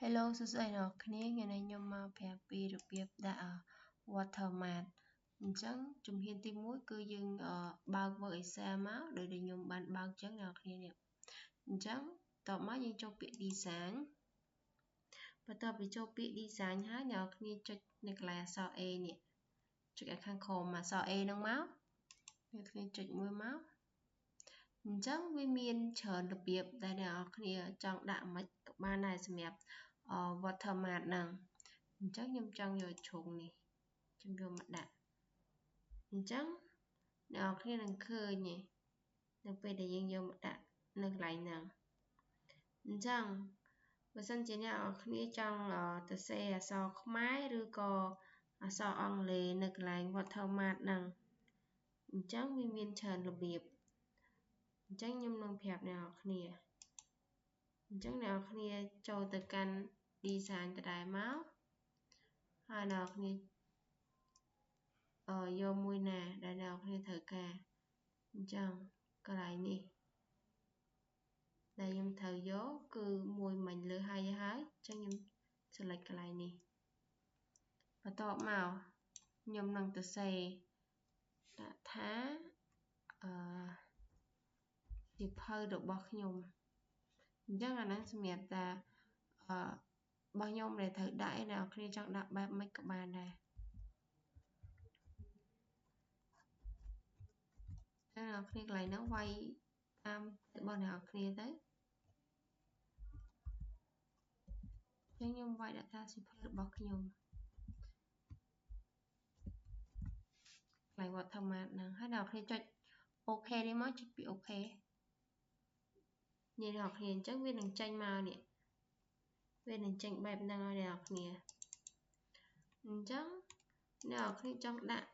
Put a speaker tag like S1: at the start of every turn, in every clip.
S1: Hello សួស្តីអ្នកគ្នាថ្ងៃនេះខ្ញុំមកប្រាប់ពីរបៀបដាក់ watermark អញ្ចឹងជំហានទី1គឺយើងបើក Word Excel មកដោយដែលខ្ញុំបានបើកអញ្ចឹងអ្នកគ្នានេះអញ្ចឹងតបមកយើងចូលពាក្យ design បន្ទាប់ពីចូលពាក្យ design ហើយអ្នកគ្នាចុចនៅកន្លែងអក្សរ A នេះចុចឲ្យខាងក្រោមអក្សរ A ហ្នឹងមកអ្នកគ្នាចុចមួយមកអញ្ចឹងវាមានច្រើនរបៀបដែលអ្នកនរគ្នាចង់ដាក់មិនក៏បានដែរសម្រាប់ watermark ហ្នឹងអញ្ចឹងខ្ញុំចង់យកជ្រុងនេះខ្ញុំយកមកដាក់អញ្ចឹងអ្នកនរគ្នានឹងឃើញនៅពេលដែលយើងយកមកដាក់នៅកន្លែងហ្នឹងអញ្ចឹងបើសិនជាអ្នកនរគ្នាចង់ទៅសេអក្សរខ្មែរឬក៏អក្សរអង់គ្លេសនៅកន្លែង watermark ហ្នឹងអញ្ចឹងវាមានច្រើនរបៀបអញ្ចឹងខ្ញុំនឹងប្រាប់អ្នកនរគ្នាអញ្ចឹងអ្នកនរគ្នាចូលទៅកាន់ design ដដែលមកហើយអ្នកនរគ្នាយកមួយណាដែលអ្នកនរគ្នាត្រូវការអញ្ចឹងកន្លែងនេះដែលខ្ញុំត្រូវយកគឺមួយមិញលើហើយហើយអញ្ចឹងខ្ញុំ select កន្លែងនេះបន្ទាប់មកខ្ញុំនឹងទៅសេដាក់ថាសៀវភៅរបស់ខ្ញុំអញ្ចឹងអាហ្នឹងសម្រាប់តែរបស់ខ្ញុំដែលត្រូវដាក់ឯអ្នកនរគ្នាចង់ដាក់បែបម៉េចក៏បានដែរអ្នកនរគ្នាកន្លែងហ្នឹងវាយតាមរបស់អ្នកនរគ្នាទៅអញ្ចឹងខ្ញុំវាយដាក់ថាសៀវភៅរបស់ខ្ញុំកន្លែង watermark ហ្នឹងហើយអ្នកនរគ្នាចុច OK នេះមកចុចពី OK នេះអ្នកនរគ្នាអញ្ចឹងវានឹងចេញមកនេះវានឹងចេញបែបហ្នឹងឲ្យអ្នកនរគ្នាអញ្ចឹងអ្នកនរគ្នាចង់ដាក់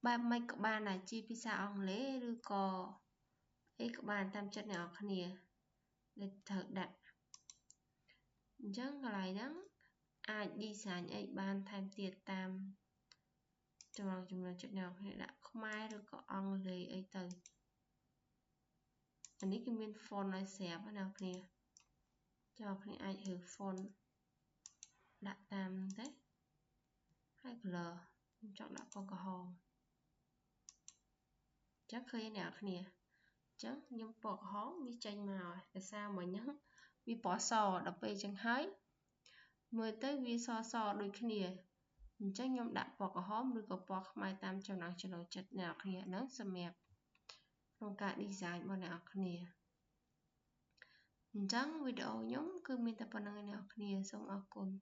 S1: បែបម៉េចក៏បានដែរជាភាសាអង់គ្លេសឬក៏អីក៏បានតាមចិត្តអ្នកនរគ្នាដែលត្រូវដាក់អញ្ចឹងកន្លែងហ្នឹងអាច design អីបានថែមទៀតតាមចំណង់ចំណូលចិត្តអ្នកនរគ្នាដាក់ខ្មែរឬក៏អង់គ្លេសអីទៅអានេះគឺមាន font ឲ្យស្រាប់ណាអ្នកគ្នាចូលគ្នាអាចរើ font ដាក់តាមហ្នឹងទៅហើយ color ខ្ញុំចង់ដាក់ពណ៌ក្រហមអញ្ចឹងឃើញអ្នកគ្នាអញ្ចឹងខ្ញុំពណ៌ក្រហមវាចេញមកហើយដោយសារមិញហ្នឹងវាពណ៌សដល់ពេលអញ្ចឹងហើយមើលទៅវាសសដូចគ្នាអញ្ចឹងខ្ញុំដាក់ពណ៌ក្រហមឬក៏ពណ៌ខ្មៅតាមចំណង់ចំណូលចិត្តអ្នកគ្នាហ្នឹងសម្រាប់ក្នុងការ design របស់អ្នកគ្នាអញ្ចឹងវីដេអូខ្ញុំគឺមានតែប៉ុណ្្នឹងឯអ្នកគ្នាសូមអរគុណ។